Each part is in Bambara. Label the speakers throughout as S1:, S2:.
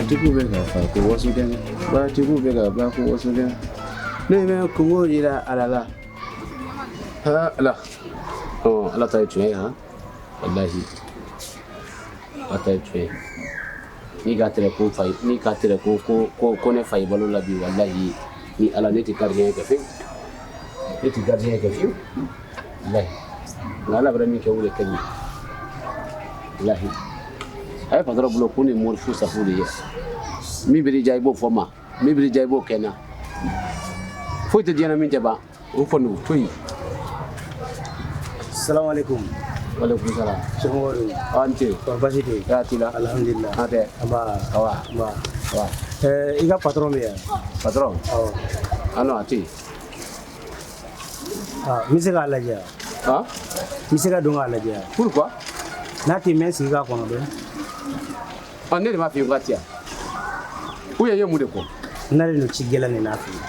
S1: Baaratigiw bɛ ka fa ko waso kɛnɛ, baaratigiw bɛ ka ba ko waso kɛnɛ. Ne bɛ kungo yira Ala la. Ha Ala. Ɔ Ala ta ye tiɲɛ ye han. Walahi. Ala ta ye tiɲɛ ye. N'i ka tɛrɛ ko fa n'i ka tɛrɛ ko ko ko ko ne fa ye balo la bi, walahi ni Ala, ne tɛ gardien kɛ fiyewu. Ne tɛ gardien kɛ fiyewu. Walahi. Nka Ala bɛ min kɛ, o de ka ɲi. Walahi. A ye patron bolo ko ne ye mori fu safu de ye. Min bɛ diya, i b'o fɔ n ma. Min bɛ diya, i b'o kɛ n na. Foyi tɛ diɲɛ na min tɛ ban. O kɔni, o to yen.
S2: Salamu alaikum.
S1: Walekum salam.
S2: Somɔgɔw dun?
S1: Aw ni ce.
S2: Kɔri baasi tɛ yen?
S1: Hɛrɛ t'i la?
S2: Alhamdulillah.
S1: An tɛ.
S2: Nba.
S1: Awa.
S2: Nba.
S1: Awa.
S2: I ka patron bɛ yan?
S1: Patron?
S2: Awɔ.
S1: Ah non, a tɛ yen.
S2: Ah, n bɛ se k'a lajɛ wa?
S1: Han?
S2: N bɛ se ka don k'a lajɛ wa?
S1: Pourquoi?
S2: N'a tɛ mɛn sigi k'a kɔnɔ dɛ.
S1: Ah, ne de m'a f'i ye k'a tɛ yan. Ou bien i ye mun de kɔ?
S2: N nalen don ci gɛlɛn de n'a fɛ yen.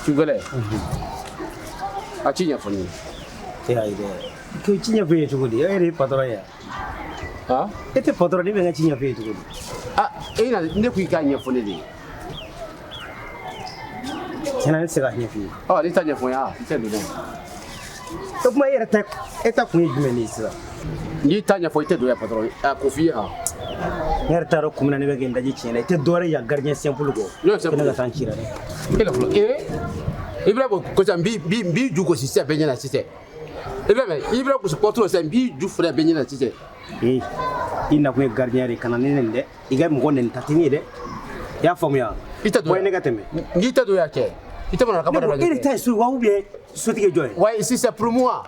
S1: Ci gɛlɛn? A ci ɲɛfɔ n ye.
S2: E y'a ye dɛ. K'o ci ɲɛfɔ e ye cogo di? E yɛrɛ ye patron ye wa?
S1: Han?
S2: E tɛ patron, ne bɛ n ka ci ɲɛfɔ e ye cogo di?
S1: Ah, e na ne ko i k'a ɲɛfɔ ne de ye.
S2: Tiɲɛ na, ne tɛ se k'a ɲɛfɔ i ye.
S1: Ɔ, n'i t'a ɲɛfɔ n ye, ah, i tɛ don dɛ.
S2: O tuma e yɛrɛ ta, e ta kun ye jumɛn de ye sisan?
S1: N'i t'a ɲɛfɔ, i tɛ don yan patron. A ko f'i ye han.
S2: Ne yɛrɛ t'a dɔn kun min na ne bɛ k'i daji tiɲɛ na. I tɛ dɔ wɛrɛ ye yan gardien simple kɔ.
S1: Jɔn simple?
S2: Ko ne ka taa n ci la dɛ.
S1: E la fɔlɔ. Ee, i bɛna bɔ ko sisan, n b'i ju gosi sisan bɛɛ ɲɛna sisan. I bɛna mɛn, i bɛna gosi porte la sisan, n b'i ju fila bɛɛ ɲɛna sisan.
S2: Ee, i nakun ye gardien de ye, kana ne nɛni dɛ. I ka mɔgɔ nɛni ta tɛ ne ye dɛ. I y'a faamuya?
S1: I tɛ don.
S2: Bɔ ye ne ka tɛmɛ.
S1: N'i tɛ don yan cɛ. I tɛ mana ka
S2: Ne
S1: bɔ
S2: ko e de ta ye so ye wa, ou bien sotigi ye jɔn ye?
S1: Ouais, ici c'est pour moi.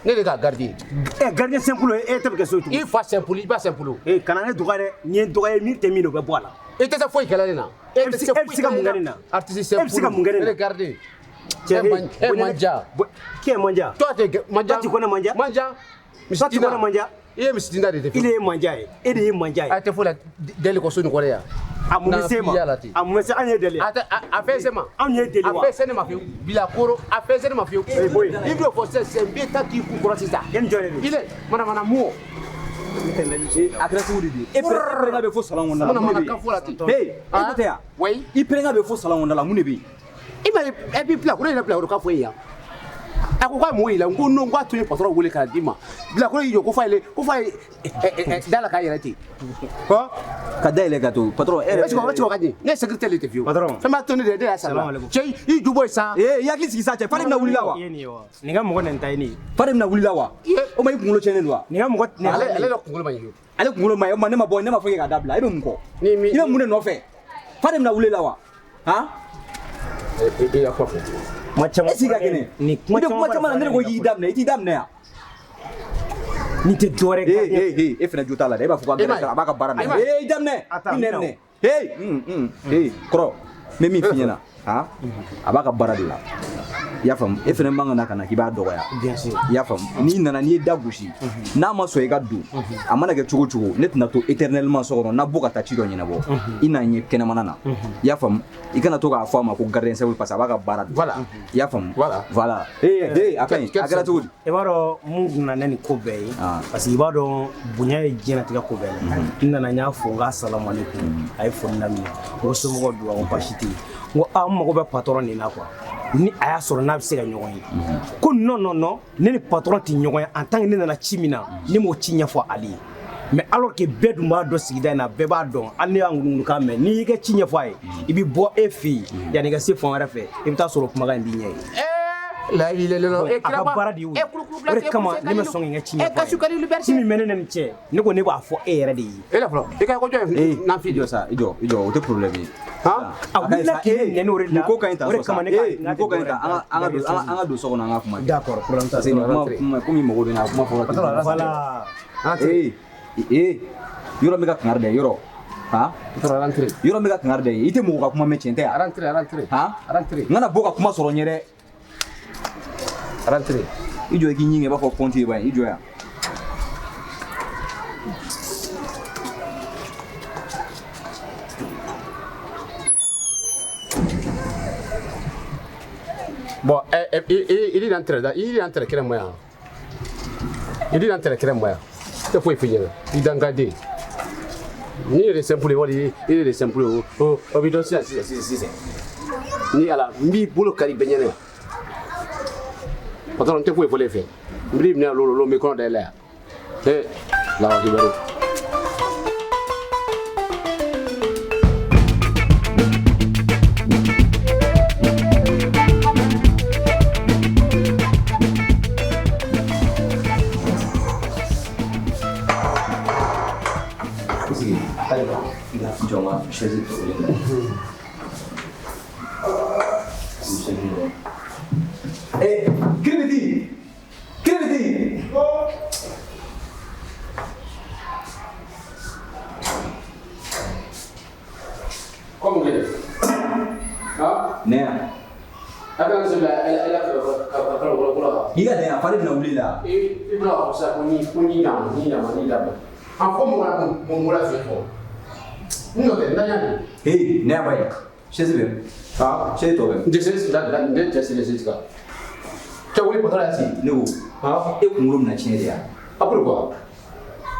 S1: Ne de ka gardien.
S2: Ɛ, gardien simple, e tɛ bɛ kɛ so cogo?
S1: I fa simple, i ba simple.
S2: Ee, kana ne dɔgɔya dɛ. N'i ye n dɔgɔya, min tɛ min o bɛ bɔ a la.
S1: I tɛ se foyi kɛlɛ ne na.
S2: E bɛ se ka mun kɛ ne na?
S1: Artiste simple.
S2: E bɛ se ka mun kɛ ne na?
S1: Ne de gardien.
S2: Cɛ,
S1: E man, e manja.
S2: Qui est manja?
S1: Toi t'es manja.
S2: Toi, tu connais manja?
S1: Manja.
S2: Toi, tu connais manja?
S1: I ye misidina de tɛ.
S2: I de ye manja ye. E de ye manja ye.
S1: A tɛ foyi la deli kɔ so nin kɔrɔ yan.
S2: A mun bɛ se ma?
S1: Na la ten.
S2: A mun bɛ se? An ye deli.
S1: A tɛ a fɛn se ma.
S2: Anw ye deli wa?
S1: A fɛn se ne ma fiyewu. Bila koro, a fɛn se ne ma fiyewu.
S2: Ee, bɔ yen.
S1: I b'o fɔ sisan sisan, n bɛ taa k'i kun kɔrɔ sisan.
S2: E ni jɔn de don?
S1: I le mana mana mu.
S2: Ne tɛ n daji ci.
S3: A kɛra cogo di bi? E pɛrɛnna bɛ fo salon kɔnɔna la.
S1: Mana
S3: Mun de
S1: mana
S3: bɛ
S1: kan
S3: yen?
S1: fɔ la ten.
S3: Hey, e ko tɛ yan?
S1: Oui.
S3: I pɛrɛnna bɛ fo salon kɔnɔna la, mun de bɛ yen?
S1: I ma ye, e b'i bilakoro yɛrɛ, bilakoro ka fɔ e yan. A ko k'a mɔgɔ y'i la, n ko non, n k'a to yen, patron wele k'a d'i ma. Bilakoro y'i jɔ ko f'a ye ko f'a ye da la k'a yɛrɛ ten.
S3: Hɔn? Ka dayɛlɛ ka to patron e yɛrɛ.
S1: Est-ce que o ka di? Ne ye sécurité de tɛ fiyewu.
S2: Patron.
S1: Fɛn b'a to ne de, ne y'a sara.
S2: Salam alaikum.
S1: Cɛ, i ju bɔ yen sa.
S3: Ee, i hakili sigi sa cɛ, fa de bɛna wuli la wa?
S2: I ye nin ye wa? Nin ka mɔgɔ nɛni ta ye nin ye.
S3: Fa de bɛna wuli la wa? O ma, i kunkolo tiɲɛnen don wa?
S2: Nin ka mɔgɔ nɛni
S1: Ale
S2: ta ye
S1: ale
S2: nin ye.
S1: yɛrɛ kunkolo ma ɲi fiyewu.
S3: Ale kunkolo ma ɲi, o ma ne ma bɔ, ne ma fɔ k'e k'a dabila, e bɛ mun kɔ?
S1: Ni mi-
S3: I bɛ mun de nɔfɛ? Fa de bɛna wuli la wa? Han?
S1: I y'a kuma fɔ.
S2: Kuma caman
S3: E sigi ka kɛnɛ.
S2: Nin
S3: I bɛ kuma caman na, ne de ko k'i daminɛ, i t'i daminɛ yan.
S2: Nin tɛ dɔ wɛrɛ ye.
S3: Ee ee ee, e fana jo t'a la dɛ, e b'a fɔ ko a
S1: E ma ye.
S3: a b'a ka baara
S1: E ma
S3: minɛ.
S1: ye.
S3: Ee, i daminɛ.
S2: Attends,
S3: I nɛ
S2: non.
S3: minɛ. Ee, ee, kɔrɔ, n bɛ min f'i ɲɛna, han, a b'a ka baara de la. I y'a faamu, e fana man ka na ka na k'i b'a dɔgɔya.
S2: Bien sûr.
S3: I y'a faamu, n'i nana, n'i ye da gosi, n'a ma sɔn i ka don, a mana kɛ cogo o cogo, ne tɛna to éternellement so kɔnɔ n'a bɔ ka taa ci dɔ ɲɛnabɔ, i n'a ɲɛ kɛnɛmana na. I y'a faamu, i kana to k'a fɔ a ma ko gardien simple parce que a b'a ka baara dɔn.
S1: Voilà.
S3: I y'a faamu.
S1: Voilà.
S3: Voilà. Ee ee, a ka ɲi, a kɛra cogo di?
S2: I b'a dɔn mun kun nana ni ko bɛɛ ye?
S3: Ah.
S2: Parce que i b'a dɔn bonya ye diɲɛlatigɛ ko bɛɛ la. N nana, n y'a fɔ n k'a salamu aleykum, a ye foli daminɛ, n ko somɔgɔw dun? A ko baasi tɛ yen. N ko a n mago bɛ patron nin na quoi, ni a y'a sɔrɔ n'a bɛ se ka ɲɔgɔn ye. Ko non non non, ne ni patron tɛ ɲɔgɔn ye en tant que ne nana ci min na, ne m'o ci ɲɛfɔ ale ye. Mais alors que bɛɛ dun b'a dɔn sigida in na, bɛɛ b'a dɔn, hali ne y'a ŋunuŋunukan mɛn, n'i y'i ka ci ɲɛfɔ a ye, i bɛ bɔ e fɛ yen, yanni i ka se fan wɛrɛ fɛ, i bɛ taa sɔrɔ o kumakan in b'i ɲɛ ye.
S1: La ilaha illallah.
S2: A ka baara de y'o ye. O de kama ne ma sɔn k'i ka ci ɲɛfɔ a ye. Ci min bɛ ne ni nin cɛ, ne ko ne b'a fɔ e yɛrɛ de ye.
S1: E la fɔlɔ, i ka ko jɔn
S3: Ee,
S1: ye nan fi
S3: i jɔ sa, i jɔ, i jɔ, o tɛ problème ye.
S1: Han?
S2: A wulila k'i nɛni o de la.
S3: Nin ko ka ɲi tan
S2: O de
S3: sɔn sa.
S2: kama ne ka
S3: Ee, nin ko ka ɲi tan, an ka don so kɔnɔ, an ka kuma kɛ.
S2: D'accord, problème t'a
S3: Parce que nin
S2: la.
S3: kuma kuma komi mɔgɔ bɛ na, a kuma fɔra ten.
S2: Voilà.
S3: Ee ee, yɔrɔ n bɛ ka kangari da ye, yɔrɔ han,
S1: Rentrez.
S3: yɔrɔ n bɛ ka kangari da ye, i tɛ mɔgɔ ka kuma mɛn, tiɲɛ tɛ yan?
S1: Rentrez, rentrez.
S3: Han?
S1: Rentrez.
S3: N kana bɔ ka kuma sɔrɔ n ye dɛ.
S1: Rentrez.
S3: I jɔ i k'i ɲin kɛ i b'a fɔ pɔnti ye ba ye, i jɔ yan.
S1: Bon, il est rentré là, il est rentré kɛnɛ ma yan. Il est rentré kɛnɛ ma yan. Tɛ foyi f'i ɲɛna. I dangaden. Ni yɛrɛ simple wali i yɛrɛ simple o o b'i dɔn sisan sisan sisan sisan. Ni ala n b'i bolo kari bɛɛ ɲɛnɛ yan. Patron n tɛ foyi fɔ e fɛ. N b'i minɛ lolo n b'i kɔnɔ da i la yan. Ee Allahu akibaru.
S3: Ayiwa, jɔ n ka chaise tɔgɔlen na. Eh, Kiribiti! Kiribiti!
S1: Comme kelen. Ha?
S3: Nɛya.
S1: A bɛ se la ala ka ka wolo wolo.
S3: I ka nɛya, fari bɛna wuli la.
S1: I bɛna fɔ sisan ko ni na ni na ni la. A ko mɔgɔ la mun bɔra fɛ fɔ. N nɔ tɛ n daɲa de.
S3: Hey, nɛya ba ye. Chaise bɛ min?
S1: Ha?
S3: Chaise tɔ bɛ min?
S1: N tɛ se da da n tɛ se se ka. Cɛ wuli patron y'a sigi.
S3: Ne ko,
S1: Ha?
S3: e kunkolo bɛna tiɲɛ de yan.
S1: A pourquoi?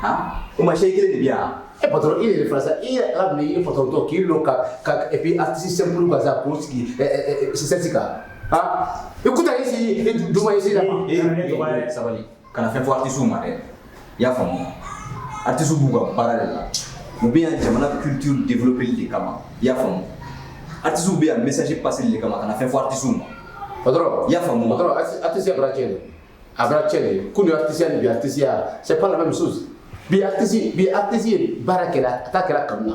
S3: Han? O ma chaise kelen de bɛ yan.
S1: E patron i yɛrɛ fana sa i yɛrɛ ala minɛ i patron tɔ k'i lɔ ka et puis artiste simple ka sa k'o sigi sɛsi kan. Ha? I kuta i sigi i duma i sigi la.
S3: Eh, sabali. Kana fɛn fɔ artiste ma dɛ. I y'a faamu? Artiste b'u ka baara de la. U bɛ yan jamana culture développer de kama. I y'a faamu? Artiste bɛ yan message passer de kama. Kana fɛn fɔ artiste ma.
S1: Patron.
S3: I y'a faamu wa?
S1: Patron artiste bɔra tiɲɛ de. A bɔra tiɲɛ de. Kunu artiste ni bi artiste c'est pas la même chose. Bi artiste ye baara kɛla a t'a kɛla kanu na.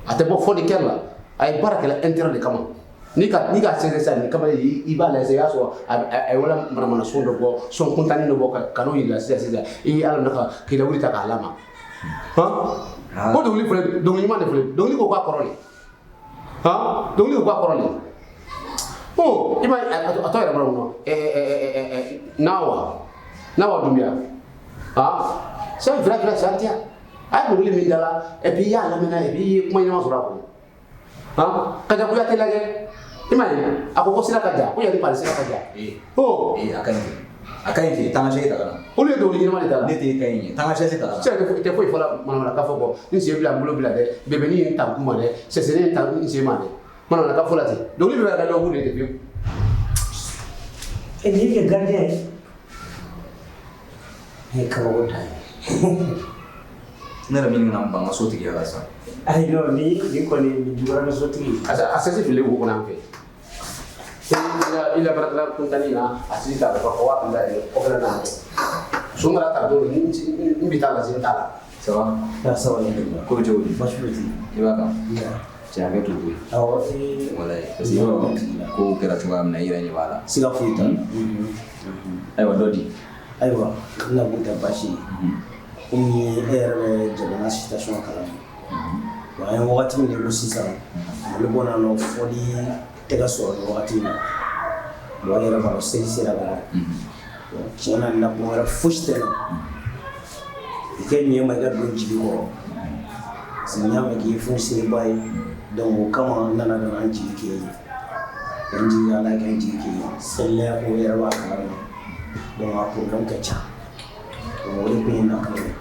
S1: A tɛ bɔ fɔ de kɛra la. A ye baara kɛla intérêt de kama. Ni ka sɛnsɛn sisan nin kama i b'a lajɛ i y'a sɔrɔ a ye wala manamana son dɔ bɔ son kuntanin dɔ bɔ ka n'o yir'i la sisan sisan i ye ala minɛ ka k'i lawuli ta k'a lama. Han? O dɔnkili filɛ dɔnkili ɲuman de filɛ dɔnkili ko k'a kɔrɔ de. Han? Dɔnkili ko k'a kɔrɔ de. Oh, i b'a ye a tɔ yɛrɛ bɔra mun na? Nawa Doumbia. Han? C'est un vrai vrai chanteur. A ye dɔnkili min da la et puis i y'a lamɛn et puis i ye kuma ɲɛnama sɔrɔ a kɔnɔ. Han? Kaja Kuyate lajɛ. I m'a ye a ko sira ka jan ko yanni Paris sira ka jan. Oh.
S3: Eh, a ka ɲi ten. A ka ɲi ten. Taa n ka chaise ta ka na.
S1: Olu ye dɔnkili ɲɛnama de da la.
S3: Ne t'e ka ɲi ye. Taa n ka chaise ta ka na.
S1: Se ka kɛ i tɛ foyi fɔ la manamanakan fɔ kɔ. N sen bila n bolo bila dɛ. Bɛbɛnni ye n ta n kun ma dɛ. Sɛsɛnni ye n ta n sen ma dɛ. Manamanakan fɔ la ten. Dɔnkili bɛ ka dɔn de pewu.
S2: E n'i kɛ gardien ye. Ne ye kabako dan ye.
S3: Ne yɛrɛ min bɛna n ban n ka sotigiya la sisan.
S2: Ayi non ni kɔni nin juguyara ni sotigi ye.
S1: A sɛsi fililen wo kɔnɔ an fɛ. I la baarakɛla kuntanni na a sisi ta ka wa kun da yɛlɛ kɔfɛ na. So mara ta don n bɛ taa lase n t'a la.
S3: Ça va?
S2: Ya sabali.
S3: Ko bɛ cogo di?
S2: Baasi foyi tɛ yen.
S3: I b'a kan? Cɛ hakɛ to koyi.
S2: Awɔ.
S3: Walayi parce que yɔrɔ kow kɛra cogoya min na i yɛrɛ ɲɛ b'a la.
S2: Siga foyi t'a la.
S3: Ayiwa dɔ di.
S2: Ayiwa n na kun tɛ baasi ye. Komi e yɛrɛ bɛ jamana situation kalama. Wa an ye wagati min de ko sisan Mali kɔnɔ yan nɔ fɔli tɛ ka sɔrɔ nin wagati in na. Bon e yɛrɛ b'a dɔn seli sera ka na. Bon tiɲɛ na nakun wɛrɛ fosi tɛ n na. I ka ɲɛ ma i ka don jigi kɔrɔ. Parce que n y'a mɛn k'i ye fonisireba ye. Donc o kama n nana ka na n jigi k'e ye. Ka n jigi ala ye ka n jigi k'e ye. Selilaya ko yɛrɛ b'a kalama. Donc a problème ka ca. Donc o de kun ye n nakun ye.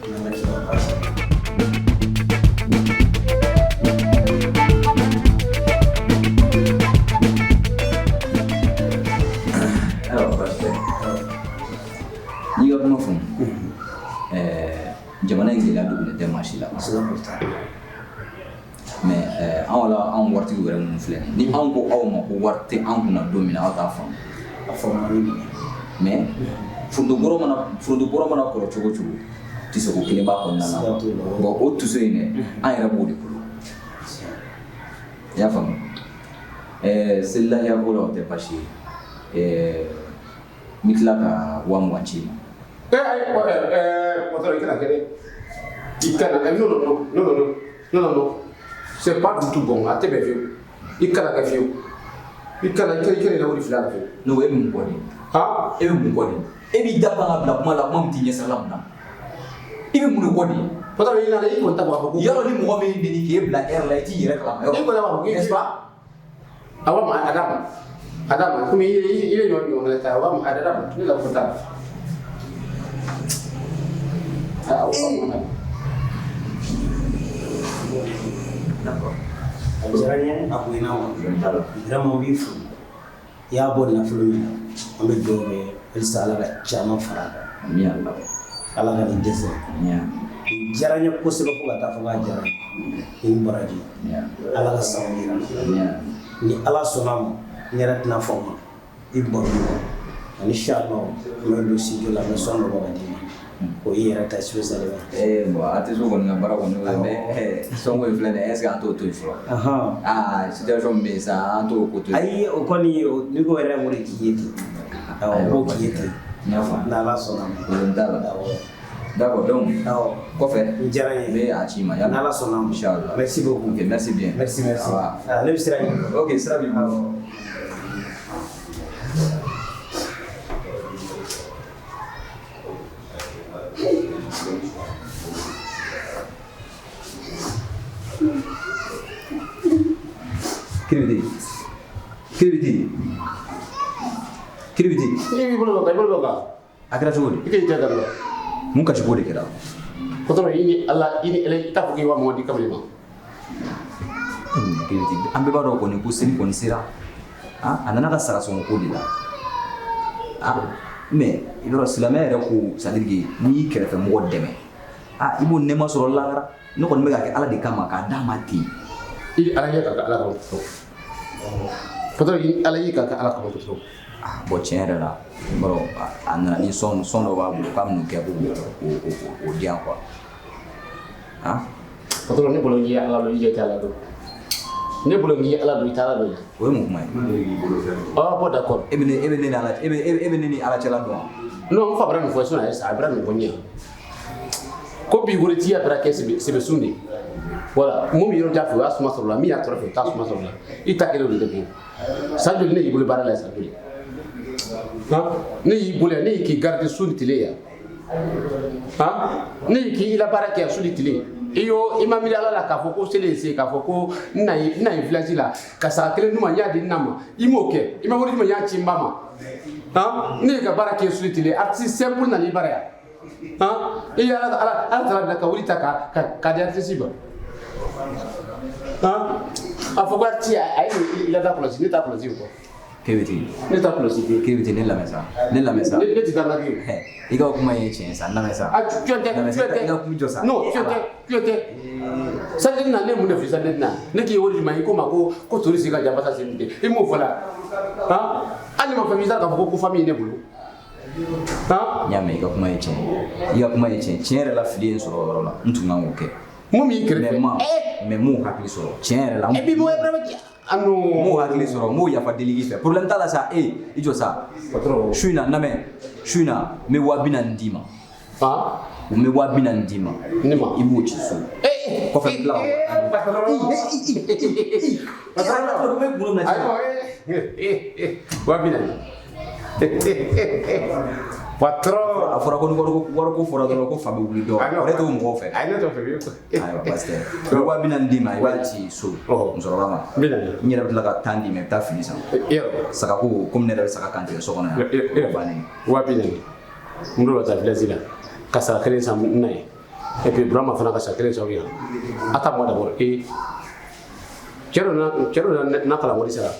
S2: N nana k'i ka baasi ye.
S3: Ayiwa baasi tɛ. N'i ka kuma faamu. Jamana in gɛlɛya dogolen tɛ maa si la.
S2: Siga foyi t'a la.
S3: Mais anw la anw waritigiw yɛrɛ minnu filɛ nin ye ni anw ko aw ma ko wari tɛ an kunna don min na aw t'a faamu.
S2: A faamu man di minɛ.
S3: Mais foronto bɔrɔ mana kɔrɔ cogo o cogo tisoko kelen b'a kɔnɔna na. Bon o tiso in dɛ an yɛrɛ b'o de bolo. I y'a faamu? Selilahiya ko la o tɛ baasi ye. N bɛ tila ka 20 ci i ma.
S1: Patron i kana kɛ dɛ. I kana non non non non non non non. C'est pas du tout bon a tɛ bɛn fiyewu. I kana kɛ fiyewu. I kana i kana wuli fila la fiyewu.
S3: Ne ko e bɛ mun kɔ de?
S1: Han?
S3: E bɛ mun kɔ de? E b'i da pan ka bila kuma la kuma min t'i ɲɛsira la mun na? I bɛ mun de kɔ de?
S1: Patron i nana i kɔni ta bɔ a fɔ ko.
S3: Yɔrɔ ni mɔgɔ min neni k'e bila air la i t'i yɛrɛ kalama yɔrɔ.
S1: I kɔni b'a fɔ ko.
S3: N'est-ce pas?
S1: Awɔ ma a d'a ma. A d'a ma komi i ye ɲɔ ɲɔgɔn ta awɔ ma a d'a ma ne la ko t'a la.
S3: D'accord.
S2: A diyara n ye, a bonyana ma.
S3: Problème t'a la.
S2: Vraiment, n b'i fo. I y'a bɔ nafolo min na, an bɛ dugawu kɛ halisa Ala ka caman fara a kan.
S3: Amina Allah.
S2: Ala ka nin dɛsɛ.
S3: Amina.
S2: Nin diyara n ye kosɛbɛ fo ka taa fɔ k'a diyara n ye. I ni baraji.
S3: Amina.
S2: Ala ka san yira n na.
S3: Amina.
S2: Ni Ala sɔnna a ma, n yɛrɛ tɛna fɔ ma. I baro ani inchallah n bɛ don studio la, n bɛ son dɔ bɔ ka d'i ma. O y'i yɛrɛ ta spécialement.
S3: Eh bon, a tɛ so kɔni ka baara kɔni y'o ye, mais sɔnko in filɛ nin ye, est ce que an t'o to yen fɔlɔ? Aa, situation min bɛ yen sa, an t'o ko to yen.
S2: Ayi, o kɔni, n'i ko yɛrɛ o de k'i ye ten. Awɔ, o b'o k'i ye ten.
S3: N y'a faamu.
S2: N'Ala sɔnna a ma.
S3: Problème t'a la.
S2: Awɔ.
S3: D'accord, donc
S2: Awɔ.
S3: kɔfɛ
S2: N diyara n ye.
S3: n bɛ a ci i ma. Y'a mɛn?
S2: N'Ala sɔnna a ma.
S3: Inchallah.
S2: Merci beaucoup.
S3: Ok, merci bien.
S2: Merci, merci.
S3: Au revoir.
S2: Ah, ne bɛ sira ɲini.
S3: Ok, sira b'i bolo. Kiribiti. Kiribiti. Kiribiti.
S1: I b'i bolo bɔ kan, i bolo bɔ kan.
S3: A kɛra cogo di?
S1: I k'i tɛ da la.
S3: Mun kasi b'o de kɛra?
S1: Patron, i ni Ala, i ni Ala, i t'a fɔ k'i wa mɔgɔ di kamalen ma.
S3: Kiribiti, an bɛɛ b'a dɔn kɔni ko seli kɔni sera. A nana ka sara sɔngɔ ko de la. Mais i b'a dɔn silamɛya yɛrɛ ko, c'est à dire que n'i y'i kɛrɛfɛ mɔgɔ dɛmɛ, i b'o nɛɛma sɔrɔ lahara. Ne kɔni bɛ k'a kɛ Ala de kama k'a d'a ma ten.
S1: I ni Ala ye ka kɛ Ala kama patron. Patron, i ni Ala ye ka kɛ Ala kama patron.
S3: Bon, tiɲɛ yɛrɛ la, i b'a dɔn a nana ni son dɔ b'a bolo k'a bɛn'o kɛ ko o di yan quoi.
S1: Patron, ne bolo i ye Ala dɔn, i yɛrɛ tɛ Ala dɔn. Ne bolo n'i ye Ala dɔn, i tɛ Ala dɔn.
S3: O ye mun kuma ye?
S1: Ah bon, d'accord.
S3: E bɛ ne ni Ala, e bɛ ne ni Ala cɛla dɔn wa?
S1: Non, n fa bɛra nin fɔ sinon a ye sa, a bɛra nin fɔ n ɲɛna. Ko bi woritiya bɛra kɛ sɛbɛ sun de. Voilà, mun bɛ yɔrɔ jan fɛ o y'a suma sɔrɔ la, min y'a tɔɔrɔ fɛ o t'a suma sɔrɔ la. I ta kelen o de tɛ bɔ. San joli ne y'i bolo baara la san joli? Han? Ne y'i bolo yan, ne y'i k'i garder su ni tile yan. Han? Ne y'i k'i la baara kɛ yan su ni tile. I y'o, i ma miiri Ala la k'a fɔ ko seli ye se, k'a fɔ ko n na ye village la ka saga kelen d'u ma, n y'a di n na ma. I m'o kɛ, i ma wari di ma, n y'a ci n ba ma. Han? Ne y'i ka baara kɛ su ni tile, artiste simple nana i bara yan. Han? I ye Ala taara bila ka wuli ta ka di artiste ma. Han? A fɔ ko artiste a ye i la da kɔlɔsi, ne t'a kɔlɔsi o kɔ.
S3: Kiribiti.
S1: Ne t'a kɔlɔsi bilen.
S3: Kiribiti, ne lamɛn sa. Ne lamɛn sa.
S1: Ne tɛ taa laki.
S3: I ka kuma ye tiɲɛ sa, n lamɛn sa.
S1: Ah, tu tɛ,
S3: Lamɛn
S1: tu
S3: sa,
S1: tɛ.
S3: i ka kuma jɔ sa.
S1: Non, tu tɛ, tu tɛ. Sali na ne mun de f'i sali na? Ne k'i wari di ma, i ko ma ko tori sigi ka jan basa sen tɛ. I m'o fɔ la. Han? Hali ma fɛn f'i k'a fɔ ko famille ye ne bolo. Han?
S3: N y'a mɛn, i ka kuma ye tiɲɛ ye. I ka kuma ye tiɲɛ. Tiɲɛ yɛrɛ la, fili ye n sɔrɔ o yɔrɔ la. N tun kan k'o kɛ.
S1: Mun b'i kɛrɛfɛ?
S3: Mais m'o hakili sɔrɔ. Tiɲɛ yɛrɛ la.
S1: Et puis moi, vraiment, ah non.
S3: M'o hakili sɔrɔ, m'o yafa deli k'i fɛ. Problème t'a la sa. I jɔ sa.
S1: Patron.
S3: Su in na, lamɛn. Su in na, n bɛ 40 000 d'i ma.
S1: Han?
S3: N bɛ 40 000 d'i ma.
S1: Ne ma.
S3: I b'o ci so. Kɔfɛ n tila ka wari.
S1: Patron.
S3: Patron.
S1: Ayiwa, 40 000. Patron.
S3: A fɔra ko ni wariko fɔra dɔrɔn ko fa bɛ wuli dɔn. O de t'o mɔgɔw fɛ.
S1: Ayi, ne t'o fɛ.
S3: Ayiwa, baasi tɛ. N bɛ 40 000 d'i ma, i b'a ci so musokɔrɔba ma.
S1: N bɛ na.
S3: N yɛrɛ bɛ tila ka 10 d'i ma, i bɛ taa fini san.
S1: Yɔrɔ.
S3: Sagako, komi ne yɛrɛ bɛ saga kan tigɛ so kɔnɔ yan. O bannen.
S1: 40 000. N b'o ta village la. Ka saga kelen san n na ye. Et puis Burama fana ka saga kelen san yan. A ta bɔ d'abord. Cɛ dɔ n'a kalan wari sara.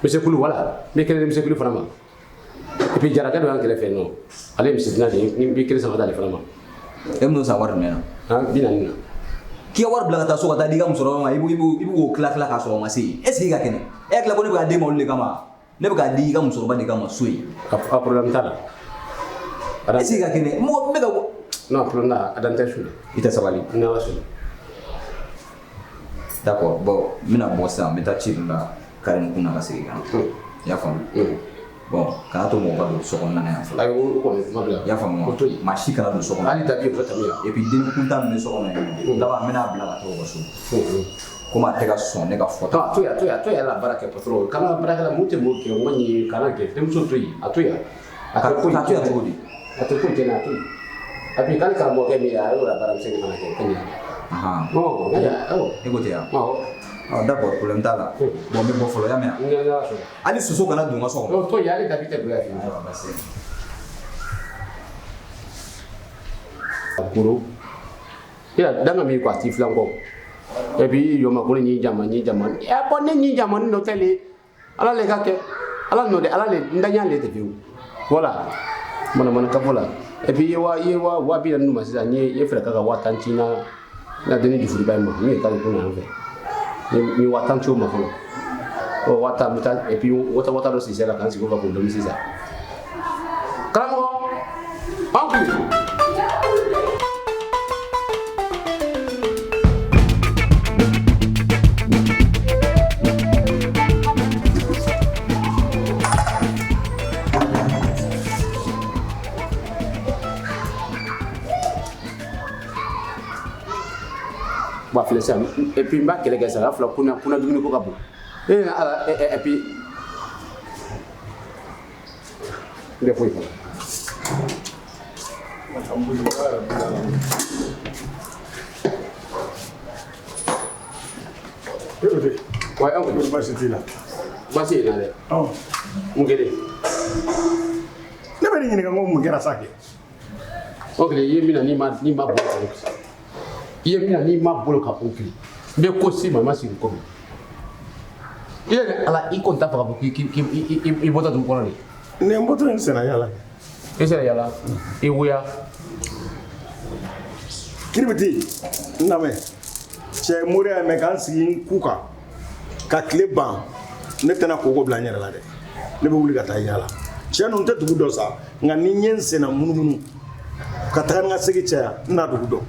S1: Monsieur Kulu, voilà. N bɛ kelen di Monsieur Kulu fana ma. Et puis jarakɛ dɔ y'an kɛrɛfɛ nɔ. Ale ye misi de ye, n bɛ kelen san ka d'ale fana ma.
S3: E bɛ n'o san wari jumɛn na?
S1: Han, 40 na.
S3: K'i ka wari bila ka taa so ka taa di i ka musokɔrɔba ma, i b'o tila tila k'a sɔrɔ o ma se yen. Est ce que i ka kɛnɛ? E hakili la ko ne bɛ k'a d'e ma olu de kama? Ne bɛ k'a di i ka musokɔrɔba de kama so yen.
S1: A problème t'a la.
S3: Est ce que i ka kɛnɛ? Mɔgɔ n bɛ ka.
S1: Non, problème t'a la, a dan tɛ su la.
S3: I tɛ sabali.
S1: Ni Ala sɔnna.
S3: D'accord, bon, n bɛna bɔ sisan, n bɛ taa ci dɔ la carré kun na ka segin ka na. I y'a faamu? Bon, kana to mɔgɔ ka don so kɔnɔna na yan fɔlɔ.
S1: Ayi, o kɔni kuma bila.
S3: I y'a faamu wa?
S1: O to yen.
S3: Maa si kana don so kɔnɔ.
S1: Hali dabi o bɛ tɛmɛ yan.
S3: Et puis den kuntan min bɛ so kɔnɔ yen nɔ, laban n bɛna bila ka taa o ka so. Komi a tɛ ka sɔn ne ka fɔta.
S1: A to yen, a to yen, a to yen, ala baara kɛ patron. Kana baarakɛla mun tɛ mun kɛ, o man ɲi, kana kɛ. Denmuso to yen, a to yen. A tɛ foyi
S3: K'a to yan cogo di?
S1: A tɛ foyi kɛ n'a to yen. A bi k'ale karamɔgɔkɛ min ye, a y'o la baaramisɛnnin fana kɛ, ka ɲɛ.
S3: Ahan.
S1: Ɔ, awɔ.
S3: E ko ten wa?
S1: Awɔ.
S3: Ah, d'accord, problème t'a la. Bon, n bɛ bɔ fɔlɔ, i y'a mɛn wa?
S1: N y'a sɔrɔ.
S3: Hali soso kana don n ka so kɔnɔ.
S1: O to yen, hali dabi tɛ don yan fiyewu.
S3: Ayiwa, baasi tɛ.
S1: Koro. Yala danga min ko a t'i filan kɔ. Et puis i yɔma ko ne ɲi jama ɲi jama. Eh bon ne ɲi jama nɔ tɛ le. Ala le ka kɛ. Ala nɔ dɛ, ala le n daɲa le tɛ fiyewu. Voilà. Mana mana ka fɔ la. Et puis i ye 40.000 d'u ma sisan n ye i ye fɛɛrɛ kɛ ka 10.000 ci n na denni jufuriba in ma min ye k'ale ko na yan fɛ. N ye 10.000 ci o ma fɔlɔ. Ɔ 10.000 n bɛ taa et puis wata wata dɔ sigi la k'an sigi o kan k'o dɔn sisan. Karamɔgɔ, oncle. Bon, filɛ sisan et puis n b'a kɛlɛ kɛ sisan a fila kunna kunna dumuni ko ka bon e ala et puis n tɛ foyi fɔ. Ouais, oncle.
S4: Baasi t'i la?
S1: Baasi ye n na dɛ. Mun kɛlen?
S4: Ne bɛ nin ɲininka, n ko mun kɛra sa kɛ?
S1: Oncle, i ye min na n'i ma bolo kan oncle. I ye min na n'i ma bolo kan oncle. N bɛ ko si ma, i ma sigi ko min. I yɛrɛ ala i kɔni t'a fɛ k'a fɔ k'i i bɔtɔ dugu kɔnɔ de.
S4: Ne n bɔtɔ in senna yala.
S1: I sera yala i wuya.
S4: Kiribiti, n lamɛn. Cɛ moriya mɛn k'an sigi n ku kan ka tile ban, ne tɛna koko bila n yɛrɛ la dɛ. Ne bɛ wuli ka taa yala. Cɛ ninnu tɛ dugu dɔn sa, nka ni n ye n senna munumunu ka taga ni ka segin caya, n n'a dugu dɔn.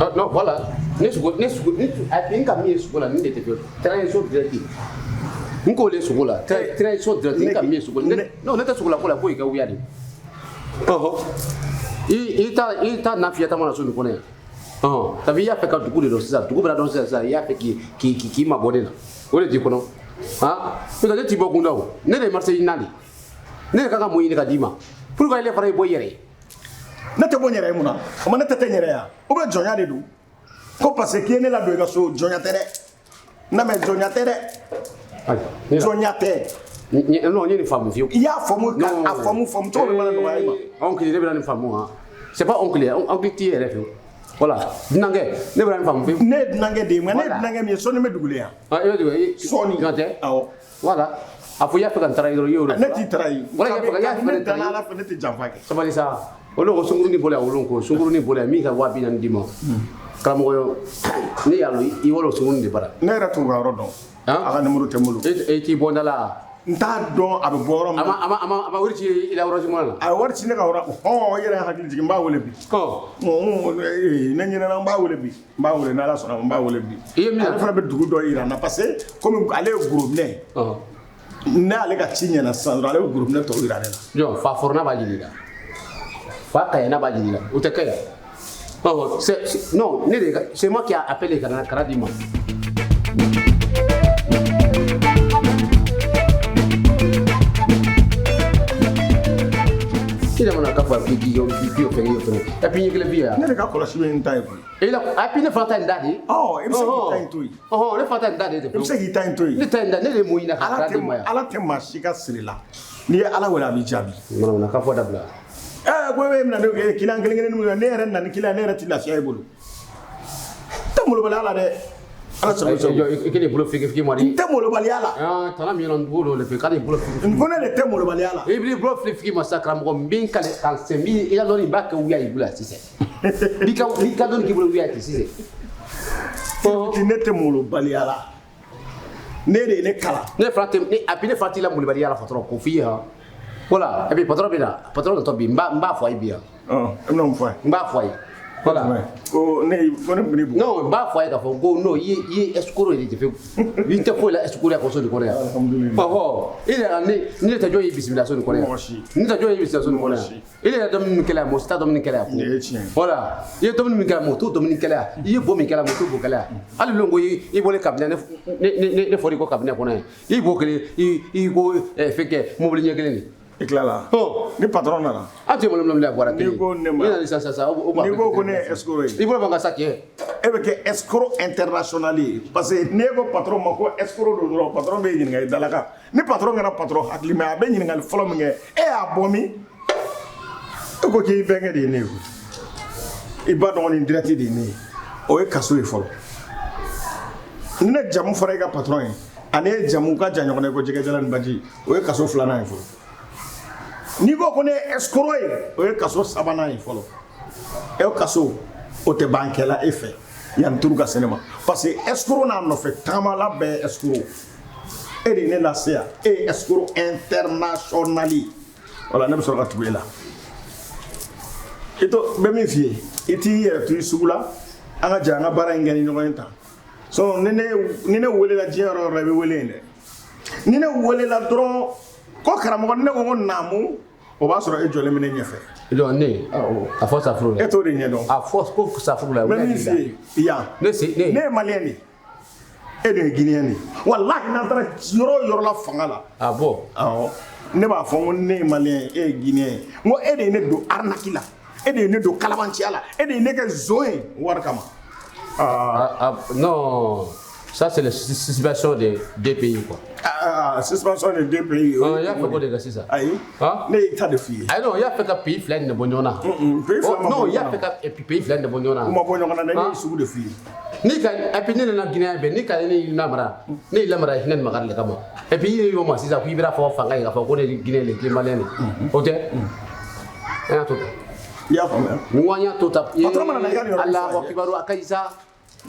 S1: Ah, non, voilà. Ne sugo, ne sugo, ne a n ka min ye sugo la, nin de tɛ fiyewu. Trahison direct. N k'o le sugo la. Trahison direct, n ka min ye sugo la. Non, ne tɛ sugo la ko la, ko i ka wuya de. Ɔhɔ. I ta nafiya ta mana so nin kɔnɔ yan. Ɔhɔn. Tabi i y'a fɛ ka dugu de dɔn sisan, dugu bɛna dɔn sisan sisan, i y'a fɛ k'i mabɔ ne la. O de t'i kɔnɔ. Han? N'o tɛ ne t'i bɔ kun da o. Ne de ye marché ɲinina de. Ne de kan ka mun ɲini ka d'i ma. Pourquoi ile fana i bɔ i yɛrɛ ye?
S4: Ne tɛ bɔ n yɛrɛ ye mun na? O ma ne tɛ n yɛrɛ ye ou bien jɔnya de don? Ko parce que k'i ye ne ladon i ka so, jɔnya tɛ dɛ. N lamɛn, jɔnya tɛ dɛ. Jɔnya tɛ.
S1: Non, n ye nin faamu fiyewu.
S4: I y'a faamu ka a faamu faamu cogo min mana nɔgɔya i ma.
S1: Oncle, ne bɛna nin faamu han. C'est pas oncle ye, oncle t'i yɛrɛ fiyewu. Voilà, dunankɛ, ne bɛna nin faamu fiyewu.
S4: Ne ye dunankɛ de ye, nka ne ye dunankɛ min ye, sɔɔni bɛ dugulen yan.
S1: Ah, i bɛ dugu
S4: sɔɔni.
S1: Jɔn tɛ?
S4: Awɔ.
S1: Voilà. A fɔ i y'a fɛ ka n taara dɔrɔn i y'o de.
S4: Ne t'i taara ye.
S1: Voilà, i y'a fɛ ka i y'a fɛ ka
S4: Ne
S1: ne
S4: dala
S1: taara
S4: Ala fɛ, ne tɛ janfa kɛ.
S1: Sabali sa. Olu ko sunkurunin bolo yan, olu ko sunkurunin bolo yan min ka 40.000 d'i ma. Karamɔgɔ, ne y'a lɔn i wolo sunkurunin de bara.
S4: Ne yɛrɛ t'u ka yɔrɔ dɔn. A ka numéro tɛ n bolo.
S1: E t'i bɔ da la.
S4: N t'a dɔn a bɛ bɔ yɔrɔ min.
S1: A ma wari ci i la yɔrɔ jumɛn la?
S4: A ye wari ci ne ka yɔrɔ hɔn, i yɛrɛ hakili jigin, n b'a wele bi. Ne ɲinɛna, n b'a wele bi. N b'a wele n'Ala sɔnna, n b'a wele bi.
S1: I ye min
S4: Ale fana bɛ dugu dɔ yira n na parce que komi ale ye gorobinɛ ye. N'ale ka ci ɲɛna sisan dɔrɔn, ale bɛ gorobinɛ tɔw yira ne la.
S1: Jɔn fa fɔrɔna b'a jira i la. Fa kayana b'a jira i la. O tɛ kɛ yan. Ɔhɔn, c'est non, ne de c'est moi qui a appelé ka na ka na d'i ma. I yɛrɛ mana ka fɔ k'i y'o fɛngɛ i y'o fɛngɛ et puis ɲɛ kelen bi yan.
S4: Ne de ka kɔlɔsi bɛ n ta ye koyi.
S1: E la et puis ne fana ta in da de.
S4: Ɔ, i bɛ se k'i ta in to yen.
S1: Ɔhɔn, ne fana ta in da de.
S4: I bɛ se k'i ta in to yen.
S1: Ne ta in da, ne de ye mun ɲini ka d'i ma yan.
S4: Ala tɛ maa si ka siri la. N'i ye Ala wele, a b'i jaabi.
S1: Manamana ka fɔ dabila.
S4: Ɛɛ, ko e bɛna ne kɛ client kelen kelen min, ne yɛrɛ nana ni client, ne yɛrɛ ti lafiya e bolo. N tɛ molobaliya la dɛ. Ala sago sago.
S1: I k'i bolo figi figi ma di.
S4: N tɛ molobaliya la.
S1: Ah, tana min yɛrɛ n b'o de fɛ k'ale bolo figi.
S4: N ko ne de tɛ molobaliya la.
S1: I b'i bolo fili figi ma sa karamɔgɔ, n bɛ n kale kan sen min i ka dɔnni b'a kɛ wuya i bolo yan sisan. N'i ka dɔnni k'i bolo wuya ye sisan.
S4: Ne tɛ molobaliya la. Ne de ye ne kalan.
S1: Ne fana tɛ ne a bi ne fana t'i la molobaliya la patron k'o f'i ye han. Voilà, et puis patron bɛ na, patron natɔ bi n b'a fɔ a ye bi yan.
S4: Ɔ, e bɛna mun fɔ a ye?
S1: N b'a fɔ a ye. Voilà.
S4: Ko ne tun bɛ bugɔ.
S1: Non, n b'a fɔ a ye k'a fɔ ko non, i ye escroc de fewu. I tɛ foyi la escroc ya kɔ so nin kɔnɔ yan.
S4: Alhamdulillah.
S1: Ɔhɔ, i yɛrɛ ne tɛ jɔn y'i bisimila so nin kɔnɔ yan.
S4: Mɔgɔ si.
S1: Ne tɛ jɔn y'i bisimila so nin kɔnɔ yan. I yɛrɛ dumuni min kɛla yan, mɔgɔ si t'a dumuni kɛla yan.
S4: Nin ye tiɲɛ ye.
S1: Voilà, i ye dumuni min kɛ yan, mɔgɔ t'o dumuni kɛla yan. I ye bo min kɛla yan, mɔgɔ t'o bo kɛla yan. Hali lon ko i bɔlen kabinɛ ne fɔra i kɔ kabinɛ kɔnɔ yan. I bo kelen i ko fɛn kɛ mobili ɲɛ kelen de.
S4: I tilala. Ni patron nana.
S1: An tɛ malo bila bɔra kelen.
S4: N'i ko ne ma.
S1: I nana sisan sisan o
S4: N'i ko ne ye escroc ye.
S1: I bolo b'an ka sa kɛ.
S4: E bɛ kɛ escroc international ye parce que n'e ko patron ma ko escroc don dɔrɔn, patron bɛ ɲininka i dalakan. Ni patron kɛra patron hakilima ye, a bɛ ɲininkali fɔlɔ min kɛ, e y'a bɔ min? E ko k'i bɛnkɛ de ye ne ye koyi. I ba dɔgɔnin direct de ye ne ye. O ye kaso ye fɔlɔ. Ni ne jamu fɔra i ka patron ye, ani e jamu ka jan ɲɔgɔn na i ko jɛgɛjalan ni baji, o ye kaso filanan ye fɔlɔ. N'i ko ko ne ye escroc ye, o ye kaso sabanan ye fɔlɔ. E kaso o tɛ ban kɛla e fɛ yanni turu ka se ne ma, parce que escroc n'a nɔfɛ taamala bɛɛ ye escroc. E de ye ne lase yan, e ye escroc international ye. Wala ne bɛ sɔrɔ ka tugu e la. I to n bɛ min f'i ye, i t'i yɛrɛ to i sugu la, an ka jɛ an ka baara in kɛ ni ɲɔgɔn ye tan. Sinon ni ne welela diɲɛ yɔrɔ o yɔrɔ la, i bɛ wele yen dɛ. Ni ne welela dɔrɔn ko karamɔgɔ, ni ne ko ko naamu, o b'a sɔrɔ e jɔlen bɛ ne ɲɛfɛ.
S1: Jɔ ne a fɔ safuru la.
S4: E t'o de ɲɛdɔn.
S1: A fɔ ko safuru la.
S4: N bɛ min f'i ye yan.
S1: Ne se ne.
S4: Ne ye maliyɛn de ye, e de ye guinéen de ye. Walahi n'an taara yɔrɔ o yɔrɔ la fanga la.
S1: Ah bon.
S4: Awɔ, ne b'a fɔ n ko ne ye maliyɛn ye, e ye guinéen ye. N ko e de ye ne don arnaque la, e de ye ne don kalabanciya la, e de ye ne kɛ zon ye wari kama.
S1: Ah, ah, non, ça c'est la suspension des deux pays quoi.
S4: Ah, suspension de deux pays.
S1: Ah, i y'a fɔ ko de ka sisan.
S4: Ayi.
S1: Ah?
S4: Ne y'i ta de f'i ye.
S1: Ayi non, i y'a fɛ ka pays fila in de bɔ ɲɔgɔn na.
S4: Pays fila ma
S1: Non,
S4: bɔ
S1: i y'a
S4: ɲɔgɔn na.
S1: fɛ ka et puis pays fila in de bɔ ɲɔgɔn na.
S4: U ma bɔ ɲɔgɔn na dɛ, ne
S1: Ah.
S4: ye sugu de f'i ye.
S1: Ni ka et puis ne nana Guinée bɛɛ, ni ka ne y'i lamara, ne y'i lamara hinɛ ni makari de kama. Et puis i yɛrɛ y'o ma sisan k'i bɛna fɔ fanga ye k'a fɔ ko ne ye Guinée le k'i malien de. O tɛ? An y'a to tan.
S4: I y'a faamuya?
S1: N ko an y'a to tan.
S4: Patron mana na i ka nin yɔrɔ
S1: Alahu
S4: fɔ a ye.
S1: akibaru a ka ɲi sa.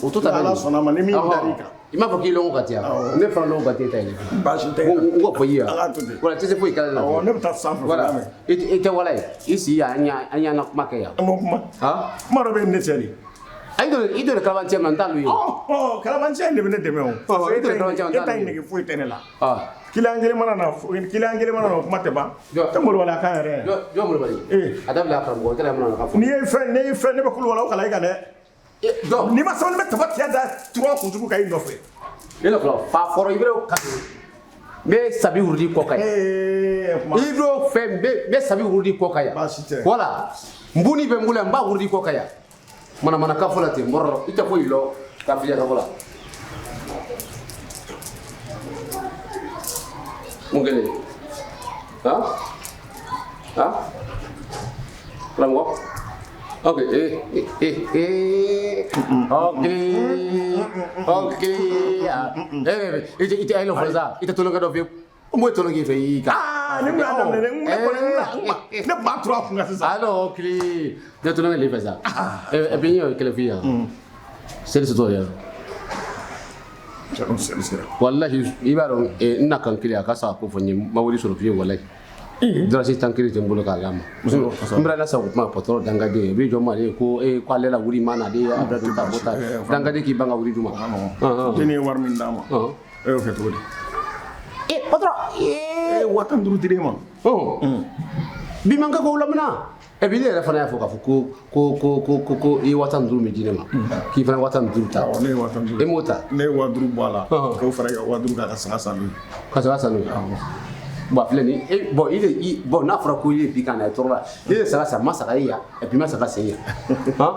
S1: O to tan.
S4: Ni Ala sɔnna a ma, ni min dar'i kan.
S1: I m'a fɔ k'i lɔn ka tiya.
S4: Awɔ.
S1: Ne fana lɔn ka tiya ta ye.
S4: Baasi tɛ.
S1: N ko fɔ i ye.
S4: An k'a to ten.
S1: Voilà, tɛ se foyi kɛla la.
S4: Awɔ, ne bɛ taa sanfɛ.
S1: Voilà.
S4: Fɔlɔ.
S1: I tɛ wala ye. I si yan, an y'an ka kuma kɛ yan.
S4: An b'o kuma.
S1: Han?
S4: Kuma dɔ bɛ ne cɛ de.
S1: I donna kalabanciya min na, n t'ale ye.
S4: Ɔ, kalabanciya in de bɛ ne dɛmɛ o.
S1: Ɔ, i donna kalabanciya min na,
S4: E
S1: n
S4: ta
S1: t'ale
S4: in
S1: ye.
S4: nege foyi tɛ ne la.
S1: Ah.
S4: Kiliyan kelen mana na, kiliyan kelen mana na, o kuma tɛ ban.
S1: Jɔ.
S4: Tɛ molobaliya kan yɛrɛ.
S1: Jɔ jɔ molobali.
S4: Eh.
S1: A dabila karamɔgɔ, i tɛna mana ka fɔ.
S4: N'i ye fɛn, ne ye fɛn, ne bɛ kulubali o kalan i kan dɛ.
S1: Jɔ.
S4: N'i ma sabali, n bɛ taba tiɲɛ da tura kunjugu kan i nɔfɛ.
S1: Ne la fɔlɔ, fa fɔlɔ i bɛ o kan. N bɛ sabi wurudi kɔ kan yan.
S4: Ee, kuma.
S1: I b'o fɛn, n bɛ sabi wurudi kɔ kan yan.
S4: Baasi tɛ.
S1: Voilà. N bunni bɛ n bolo yan, n b'a wurudi kɔ kan yan. Manamana ka fɔ la ten, mɔrɔ, i tɛ foyi lɔ ka fiyɛ ka fɔ la. Mun kɛlen? Han? Han? Karamɔgɔ? Ok, eh, eh, eh, eh. Ok, ok. Ah, eh, i tɛ ayi lɔ sa, i tɛ tolonkɛ dɔ fɛ, o mun ye tolonkɛ fɛ i kan?
S4: Aa, ni mun y'a daminɛ dɛ, ne kɔni ne tun b'a turu a kun kan sisan.
S1: Alors, ok, ne tolonkɛ le fɛ sa. Et puis n y'o kɛlɛ f'i ye yan. Seli sɔsɔ yɛrɛ.
S4: Cɛ, seli sera.
S1: Wallahi, i b'a dɔn, n na kan kelen a ka sa ko fɔ n ye, n ma wari sɔrɔ fiyewu wallahi. Darasi tan kelen tɛ n bolo k'a d'a ma. N bɛna sa o kuma patron dangaden i bɛ jɔ ma de ko e ko ale la wuri ma na de a bɛ ta bɔ ta dangaden k'i ban ka wuri d'u ma.
S4: Den ye wari min d'a ma, e y'o kɛ cogo di?
S1: E patron
S4: E ye 15 dir'e ma.
S1: Bi man ka ko lamina. Et puis ne yɛrɛ fana y'a fɔ k'a fɔ ko i ye 15 min di ne ma, k'i fana 15 ta.
S4: Awɔ, ne ye 15.
S1: E m'o ta?
S4: Ne ye 50 bɔ a la. K'o fara i ka 50 kan ka saga san n'o ye.
S1: Ka saga san n'o ye. Bon, filɛ nin ye, bon, i de i bon n'a fɔra ko i ye bi ka na i tɔɔrɔ la, i ye saga san, ma saga ye yan, et puis ma saga sen yan. Han?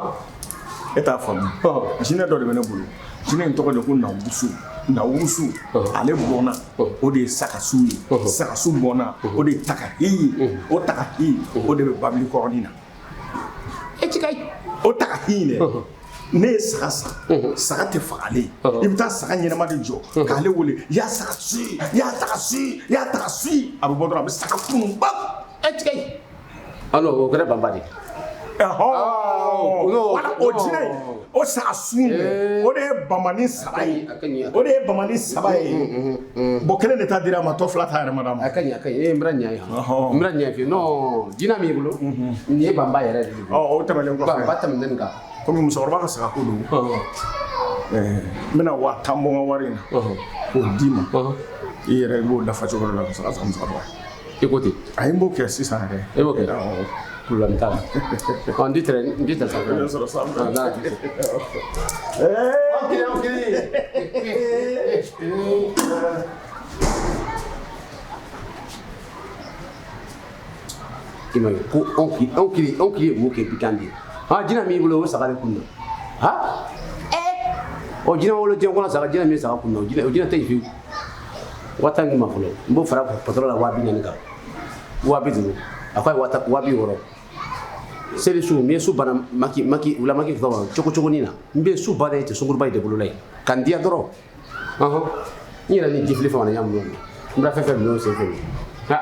S4: E t'a faamu. Jinɛ dɔ de bɛ ne bolo. Jinɛ in tɔgɔ de ko Nawurusu. Nawurusu, ale bɔnna, o de ye Sagasu ye. Sagasu bɔnna, o de ye Takahi ye. O Takahi, o de bɛ babili kɔrɔnin na.
S1: E ci kayi.
S4: O Takahi in dɛ, ne ye saga san, saga tɛ fagalen. I bɛ taa saga ɲɛnama de jɔ k'ale wele, ya Sagasu, ya Sagasu, ya Sagasu. A bɛ bɔ dɔrɔn, a bɛ saga kunun ba.
S1: E ci kayi. Ah non, o kɛra banba de ye.
S4: Wala o jinɛ in, o Sagasu in dɛ, o de ye bamani saba ye. O de ye bamani saba ye. Bon, kelen de ta dira a ma, tɔ fila ta yɛrɛ ma d'a ma.
S1: A ka ɲi, a ka ɲi. E n bɛna ɲa ye. N bɛna ɲa ye. Non, jinɛ min bolo, nin ye banba yɛrɛ de ye.
S4: Ɔ, o tɛmɛnen kɔfɛ.
S1: Banba tɛmɛnen nin kan.
S4: Komi musokɔrɔba ka sagako don, n bɛna 10,000 bɔ n ka wari in na k'o d'i ma. I yɛrɛ i b'o dafa cogo dɔ la ka saga san musokɔrɔba ye.
S1: I ko ten.
S4: Ayi, n b'o kɛ sisan yɛrɛ.
S1: E b'o kɛ?
S4: Awɔ.
S1: Problème t'a la. Ɔ, n ti tɛrɛ sanfɛ.
S4: I bɛ sɔrɔ sanfɛ.
S1: Ok, ok. I m'a ye ko anw k'i ye mun kɛ bitan de ye. Han, jinɛ min bolo o saga de kun na. Han? Ɔ, jinɛ wolo diɲɛ kɔnɔ saga jinɛ min saga kun na, o jinɛ tɛ yen fiyewu. 10,000 di ma fɔlɔ, n b'o fara patron la 40,000 kan. 50,000. A ko a ye 60,000. Seli su, n ye su bana maki maki wula maki fɔ cogo cogonin na. N bɛ su baara ye ten sunkuruba in de bolo la yen. Ka n diya dɔrɔn. Ɔhɔn, n yɛrɛ ni jifili fɛn ɲa minnu n bɛna fɛn fɛn minɛ o sen fɛ. Ha.